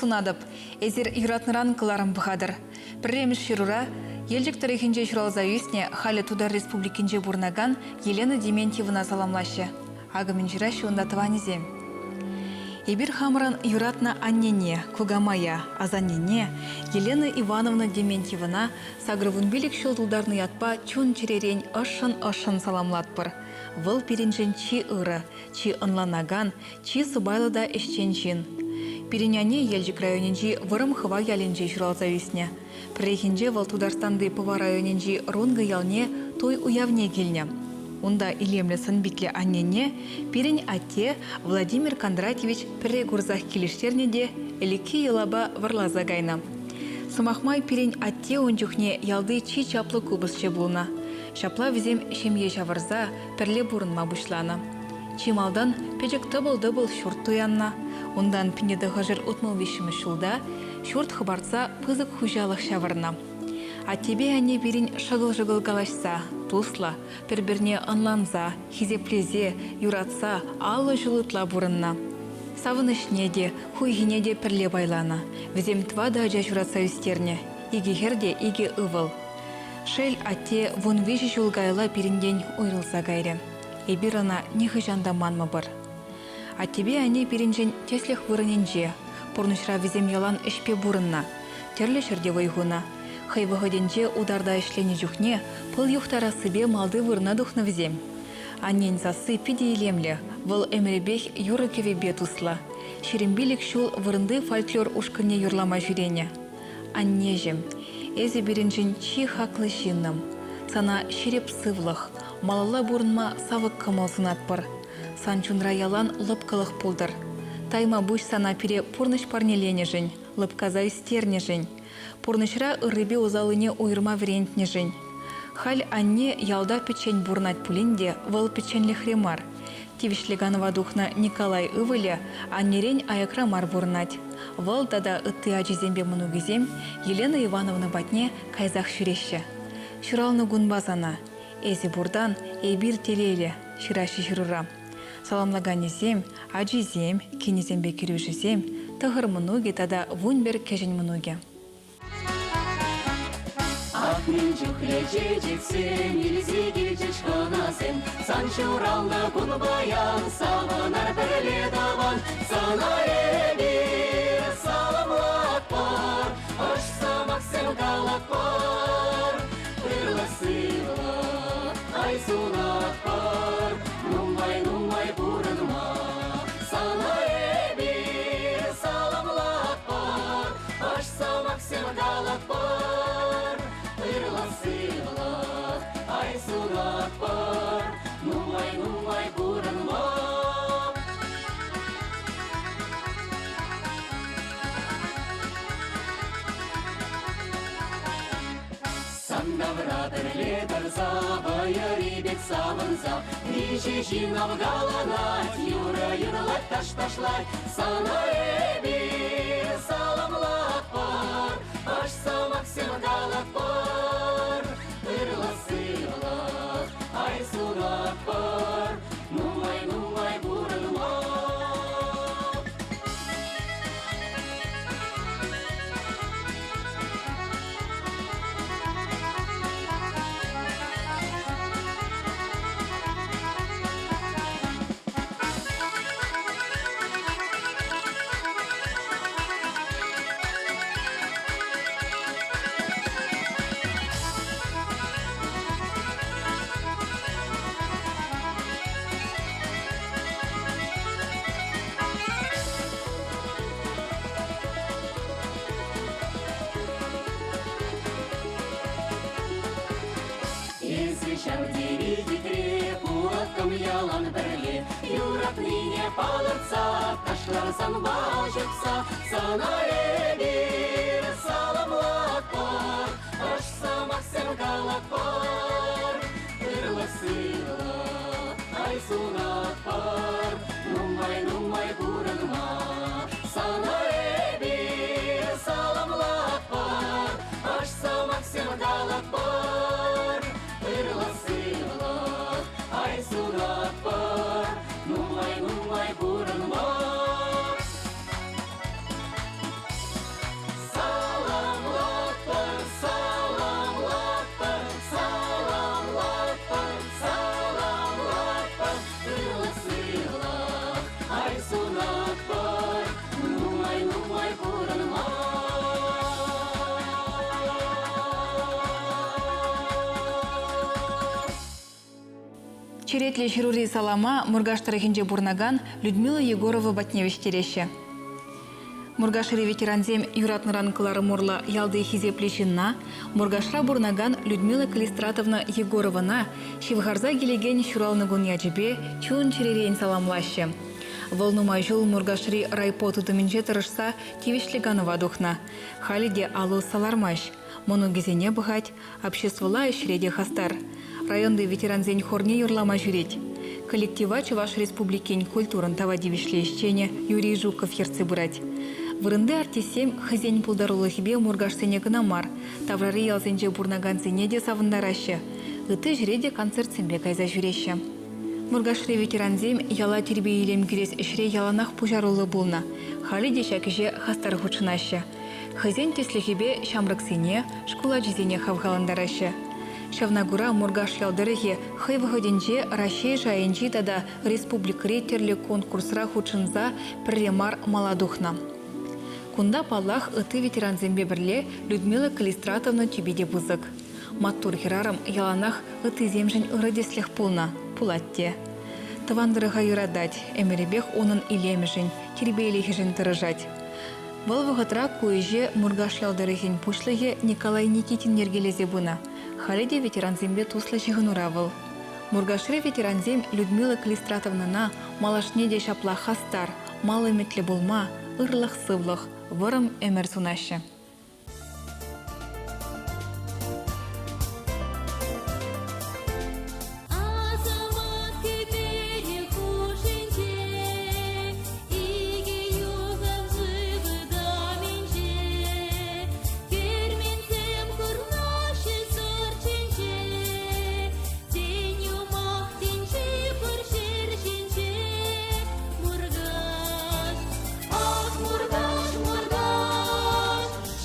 сунатӑп. Эсир юратнӑран кӑларӑм пӑхатӑр. Пӗрремӗш ҫырура Елчӗк тӑрӑхӗнче ҫуралса ӳснӗ, халӗ Тутар Республикинче пурӑнакан Елена Дементьевӑна саламлаҫҫӗ. Акӑ мӗн ҫыраҫҫӗ унта тӑванӗсем. Эпир хамӑрӑн юратнӑ аннене, кукамая, асаннене Елена Ивановна Дементьевӑна 85 ҫул тултарнӑ ятпа чун-чӗререн ӑшшӑн-ӑшшӑн саламлатпӑр. Вӑл пирӗншӗн чи ырӑ, чи ӑнланакан, чи сӑпайлӑ та ӗҫчен ҫын. Пирӗн анне Елчӗк районӗнчи Вӑрӑмхӑва ялӗнче ҫуралса ӳснӗ. Пӗррехинче вӑл Тутарстанти Пӑва районӗнчи Рункӑ ялне туй уявне килнӗ. Унта илемлӗ сӑн-питлӗ аннене пирӗн атте Владимир Кондратьевич пӗрре курсах килӗштернӗ те ӗлӗкхи йӑлапа вӑрласа кайнӑ. Сӑмах май, пирӗн атте ун чухне ялти чи чаплӑ купӑсҫӑ пулнӑ. Ҫапла вӗсем ҫемье ҫавӑрса пӗрле пурӑнма пуҫланӑ. Чи малтан пӗчӗк тӑпӑл-тӑпӑл ҫурт туяннӑ. Унтан 1963 ҫулта ҫурт хӑпартса пысӑк хуҫалӑх ҫавӑрнӑ. Аттепе анне пирӗн шӑкӑл-шӑкӑл калаҫса, туслӑ, пӗр-пӗрне ӑнланса, хисеплесе, юратса 50 ҫул ытла пурӑннӑ. Савӑнӑҫне те, хуйхине те пӗрле пайланӑ. Вӗсем тӑватӑ ача ҫуратса ӳстернӗ, икӗ хӗр те икӗ ывӑл. Шел, атте 13 ҫул каялла пирӗнтен уйрӑлса кайрӗ. Эпир ӑна нихӑҫан та манмӑпӑр. Аттепе анне пирӗншӗн тӗслӗх вырӑнӗнче. Пурнӑҫра вӗсем ялан ӗҫпе пурӑннӑ, тӗрлӗ ҫӗрте вӑй хунӑ. Хӑй вӑхӑтӗнче утарта ӗҫленӗ чухне пыл юхтарассипе малти вырӑна тухнӑ вӗсем. Аннен сасси питӗ илемлӗ, вӑл ӗмӗрӗпех юрӑ-кӗвӗпе туслӑ. 25 ҫул вырӑнти фольклор ушкӑнне юрлама ҫӳренӗ. Аннеҫӗм, эсӗ пирӗншӗн чи хаклӑ ҫыннӑм. Сана ҫирӗп сывлӑх, малалла пурӑнма савӑк кӑмӑл сунатпӑр. Сан чунра ялан лӑпкӑлӑх пултӑр. Тайма пуҫ сана пире пурнӑҫ парнеленӗшӗн, лӑпкаса ӳстернӗшӗн, пурнӑҫра ыррипе усаллине уйӑрма вӗрентнӗшӗн. Халь анне ялта пӗччен пурӑнать пулин те вӑл пӗчченлӗхре мар. Тивӗҫлӗ канӑва тухнӑ Николай ывӑлӗ аннерен аякра мар пурӑнать. Вӑл тата ытти ачисемпе мӑнукӗсем Елена Ивановна патне кайсах ҫӳреҫҫӗ. Ҫуралнӑ кунпа сана, эсӗ пуртан эпир телейлӗ, ҫыраҫҫӗ ҫырура. Саламлаканӗсем, ачисем, кинӗсемпе кӗрӳшӗсем, тӑхӑр мӑнукӗ тата 11 кӗҫӗн мӑнукӗ. Ах, мӗн чухлӗ чечексем илсе килчӗҫ хӑнасем, Сан ҫуралнӑ кун паян, савӑнар пӗрле тӑван. Сана эпир саламлатпӑр, ӑш сӑмахсем калатпӑр. Ырлӑх-сывлӑх ай сунатпӑр, нумай-нумай пурӑнма. Сана эпир саламлатпӑр, Ӑш сӑмахсем калатпӑр, ырлӑх-сывлӑх ай сунатпӑр, нумай-нумай пурӑнма. Сан тавра пӗрле тӑрса, вӑйӑри пек савӑнса, миҫе ҫын авкаланать, юрӑ юрлать, таш ташлать. Сана эпир саламлатпӑр, ӑш сӑмахсем калатпӑр, ырлӑх-сывлӑх ай сунатпӑр, нумай-нумай пурӑнма. Эсӗ ҫав тери хитре, пулаттӑм ялан пӗрле. Юратнине палӑртса, ташлар санпа ҫыхса. Сана эпир саламлатпӑр, ӑш сӑмахсем калатпӑр. Ырлӑх-сывлӑх ай сунатпӑр, нумай-нумай пурӑнма. Сана эпир саламлатпӑр, ӑш сӑмахсем калатпӑр. Ырлӑх-сывлӑх ай сунатпӑр, нумай-нумай пурӑнма. Черетлӗ ҫырури салама Муркаш тӑрӑхӗнче пурӑнакан Людмила Егорова патне вӗҫтереҫҫӗ. Муркашри ветерансем юратнӑран кӑларӑм урлӑ ялти хисеплӗ ҫынна, Муркашра пурӑнакан Людмила Калистратовна Егоровӑна ҫывхарса килекен ҫуралнӑ кун ячӗпе чун-чӗререн саламлаҫҫӗ. Вӑл нумай ҫул Муркашри райпо тытӑмӗнче тӑрӑшса тивӗҫлӗ канӑва тухнӑ. Халӗ те алӑ усса лармасть. Мӑнукӗсене пӑхать, обществӑлла ӗҫре те хастар. Районти ветерансен хорне юрлама ҫӳрет. Коллектива Чӑваш Республикин культурӑн тава тивӗҫлӗ ӗҫченӗ Юрий Жуков ертсе пырать. Вырӑнти артистсем хӑйсен пултарулӑхӗпе муркашсене кӑна мар, таврари ялсенче пурӑнакансене те савӑнтараҫҫӗ. Ытти ҫӗре те концертсемпе кайса ҫӳреҫҫӗ. Муркашри ветерансем яла тирпей-илем кӳрес ӗҫре яланах пуҫаруллӑ пулнӑ. Халӗ те ҫак ӗҫе хастар хутшӑнаҫҫӗ. Хӑйсен тӗслӗхӗпе ҫамрӑксене, шкул ачисене хавхалантараҫҫӗ. Ҫавна кура Муркаш ял тӑрӑхӗ хӑй вӑхӑтӗнче Раҫҫей шайӗнчи тата республикӑри тӗрлӗ конкурсра хутшӑнса пӗрре мар мала тухнӑ. Кунта, паллах, ытти ветерансемпе пӗрле Людмила Калистратовна тӳпи те пысӑк. Маттур хӗрарӑм яланах ыттисемшӗн ырӑ тӗслӗх пулнӑ, пулать те. Тӑван тӑрӑха юратать, ӗмӗрӗпех унӑн илемӗшӗн, тирпейлӗхӗшӗн тӑрӑшать. Вӑл вӑхӑтра ку ӗҫе Муркаш ял тӑрӑхӗн пуҫлӑхӗ Николай Никитин йӗркелесе пынӑ. Халӗ те ветерансемпе туслӑ ҫыхӑнура вӑл. Муркашри ветерансем Людмила Клистратовнӑна малашне те ҫапла хастар, мал ӗмӗтлӗ пулма ырлӑх-сывлӑх, вӑрӑм ӗмӗр сунаҫҫӗ. Асамат кӗперӗ хушшинче икӗ юхан шыв ытамӗнче керменсем курнаҫҫӗ сӑрчӗнче тен юмах тӗнчи пур ҫӗр ҫинче Муркаш ах Муркаш Муркаш.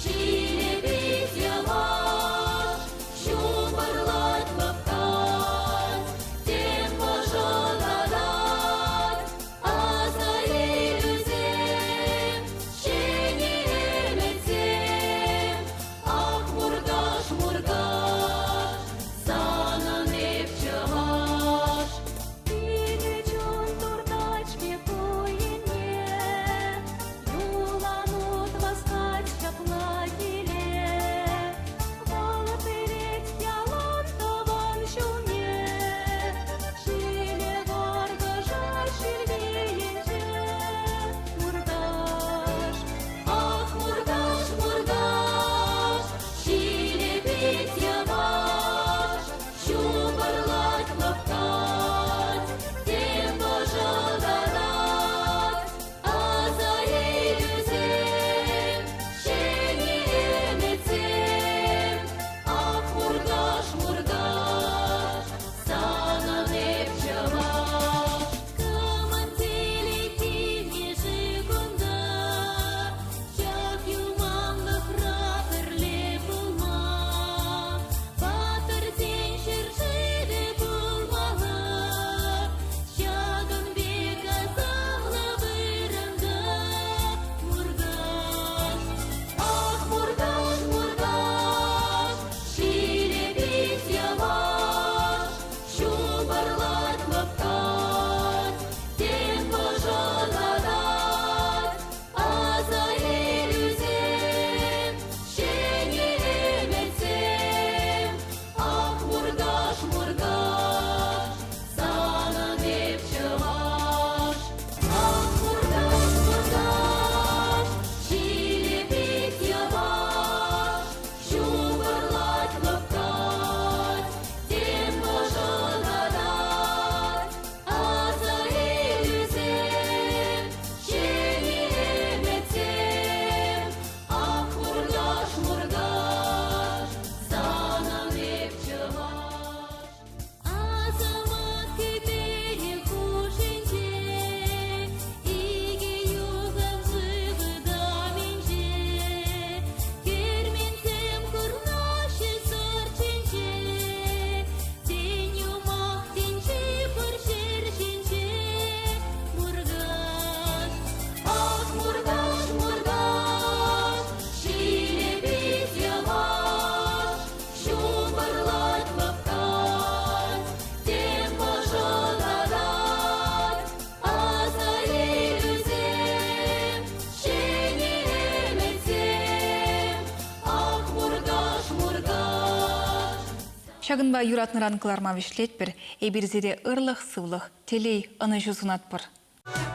Ҫакӑнпа юратнӑран кӑларма вӗҫлетпӗр. Эпир сире ырлӑх-сывлӑх, телей, ӑнӑҫу сунатпӑр.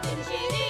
Тӗнчере.